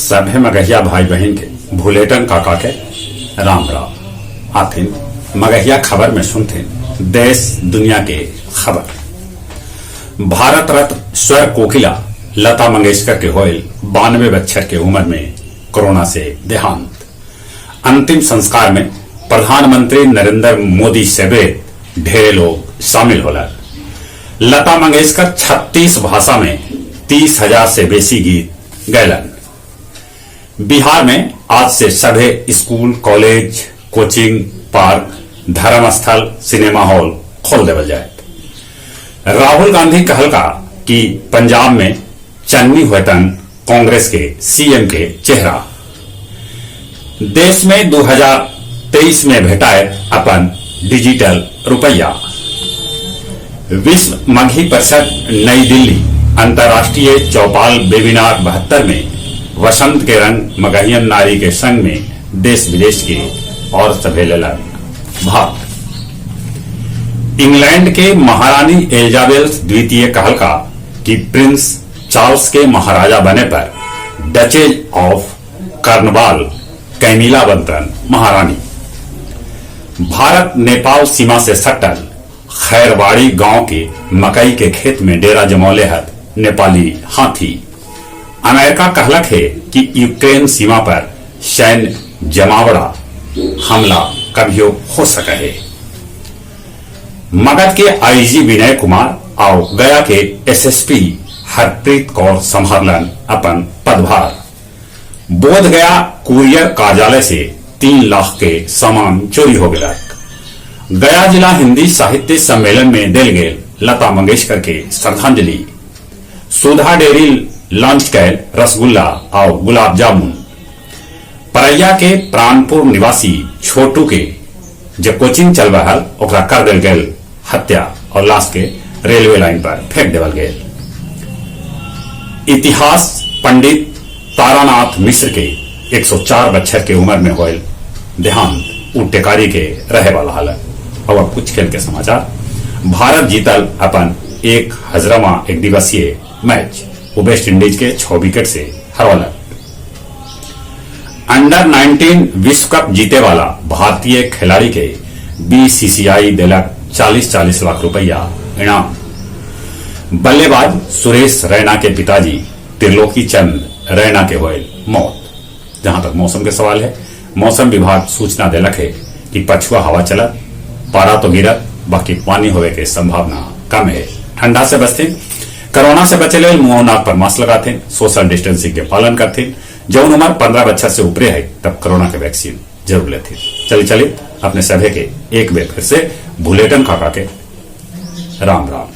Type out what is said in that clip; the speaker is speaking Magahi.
सभे मगहिया भाई बहन के भुलेटन काका के राम राम। आथिन मगहिया खबर में सुनथिन देश दुनिया के खबर। भारत रत्न स्वर कोकिला लता मंगेशकर के होयल 92 बच्छर के उम्र में कोरोना से देहांत। अंतिम संस्कार में प्रधानमंत्री नरेंद्र मोदी समेत ढेर लोग शामिल होला। लता मंगेशकर 36 भाषा में 30,000 से बेसी गीत गैलन। बिहार में आज से सभे स्कूल, कॉलेज, कोचिंग, पार्क, धर्मस्थल, सिनेमा हॉल खोल देवल जाए। राहुल गांधी कहलका कि पंजाब में चन्नी होतन कांग्रेस के सीएम के चेहरा। देश में 2023 में भेटाए अपन डिजिटल रुपया। विश्व मगही परिषद नई दिल्ली अंतर्राष्ट्रीय चौपाल वेबिनार 72 में वसंत के रंग मगहियन नारी के संग में देश विदेश के और सभे लेलन भाग। इंग्लैंड के महारानी एलिजाबेथ द्वितीय कहलका कि प्रिंस चार्ल्स के महाराजा बने पर डचेज ऑफ कर्नवाल कैमिला बनतन महारानी। भारत नेपाल सीमा से सटल खैरवाड़ी गांव के मकई के खेत में डेरा जमौले हत नेपाली हाथी। अमेरिका कहलक है कि यूक्रेन सीमा पर सैन्य जमावड़ा हमला कभियो हो सके है। मगध के आईजी विनय कुमार और गया के एसएसपी हरप्रीत कौर संभालन अपन पदभार। बोध गया कुरियर कार्यालय से 3 लाख के सामान चोरी हो गया। गया जिला हिंदी साहित्य सम्मेलन में दिल गेल लता मंगेशकर के श्रद्धांजलि। सुधा डेयरी लॉन्च कैल रसगुल्ला और गुलाब जामुन। परैया के प्राणपुर निवासी छोटू के जब कोचिंग चल रहा ओकरा कर दिल गेल हत्या और लाश के रेलवे लाइन पर फेंक देवल गेल। इतिहास पंडित तारानाथ मिश्र के 104 बच्छर के उम्र में होयल देहांत। उ टेकारी के रहे वाला हालत। और अब कुछ खेल के समाचार। भारत जीतल अपन 1000वां एक दिवसीय मैच। वो वेस्ट इंडीज के 6 विकेट से हरवलक। अंडर 19 विश्व कप जीते वाला भारतीय खिलाड़ी के बीसीसीआई दिलक 40-40 लाख रुपया इनाम। बल्लेबाज सुरेश रैना के पिताजी त्रिलोकी चंद रैना के होयल मौत। जहां तक मौसम के सवाल है, मौसम विभाग सूचना दिलक है कि पछुआ हवा चलत, पारा तो गिरत, बाकी पानी होवे के संभावना कम है। ठंडा से बचते, कोरोना से बचे लेल मुंह नाक पर मास्क लगाते, सोशल डिस्टेंसिंग के पालन करते। जौन उम्र 15 बच्चा से ऊपरे है तब कोरोना के वैक्सीन जरूर लेते। चलिए चलिए, अपने सभी के एक बार फिर से भुलेटन काका के राम राम।